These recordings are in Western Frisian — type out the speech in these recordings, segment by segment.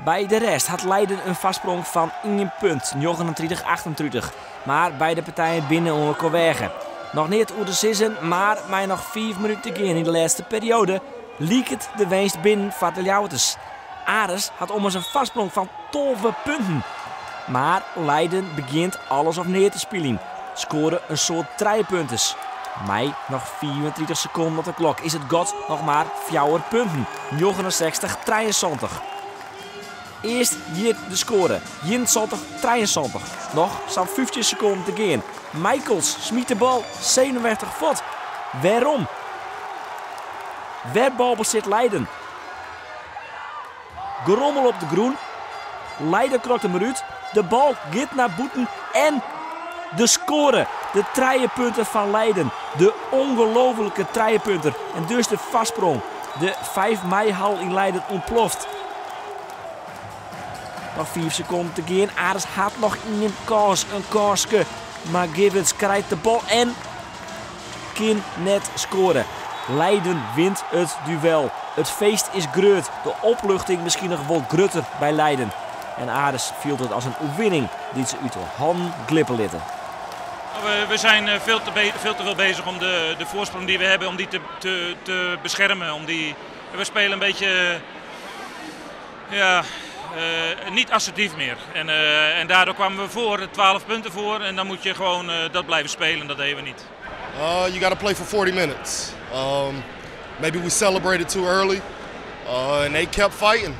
By de rest hat Leiden in foarsprong fan ien punt, 39-38. Mar beide partijen binne oan elkoar weage. Noch neat oer te sizzen, mar mei noch fiif minuten te gean yn de lêste perioade liket de winst binnen foar de Ljouwerters. Aris hat ommers in foarsprong fan 12 punten. Mar Leiden begjint alles of neat te spyljen. Skoare in soad trijepunters. Mei noch 35 sekonden op de klok is it gat noch mar fjouwer punten, 69-73. Earst hjir de skoare, 71-73. Noch sa'n 15 sekonden te gean. Michaels smyt de bal senuweftich fuort. Wêrom? Wer balbesit Leiden. Gerommel op de grûn. Leiden krokt him derút. De bal giet nei bûten en de skoare. De trijepunter fan Leiden. De ongelooflike trijepunter. En dus de foarsprong. De 5 mei-hal yn Leiden ûntploft. Noch 5 sekonden te gean. Aris hat noch ien kâns, in kânske. Mar Givens krijt de bal en kin net skoare. Leiden wint it duel. It feest is grut. De opluchting miskien noch wol grutter by Leiden. En Aris fielt it as in oerwinning dy't se út de hannen glippe litte. We zijn veel te veel bezig om de voorsprong die we hebben, om die te beschermen. We spelen een beetje, ja, niet assertief meer. En daardoor kwamen we voor, 12 punten voor. En dan moet je gewoon dat blijven spelen, dat deden we niet. You got to play for 40 minutes. Maybe we celebrated too early, and they kept fighting.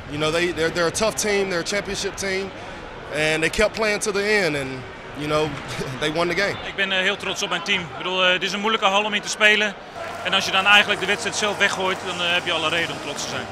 They're a tough team. They're a championship team, and they kept playing to the end. And they won the game. Ik ben heel trots op mijn team. Ik bedoel, het is een moeilijke hal om in te spelen. En als je dan eigenlijk de wedstrijd zelf weggooit, dan heb je alle reden om trots te zijn.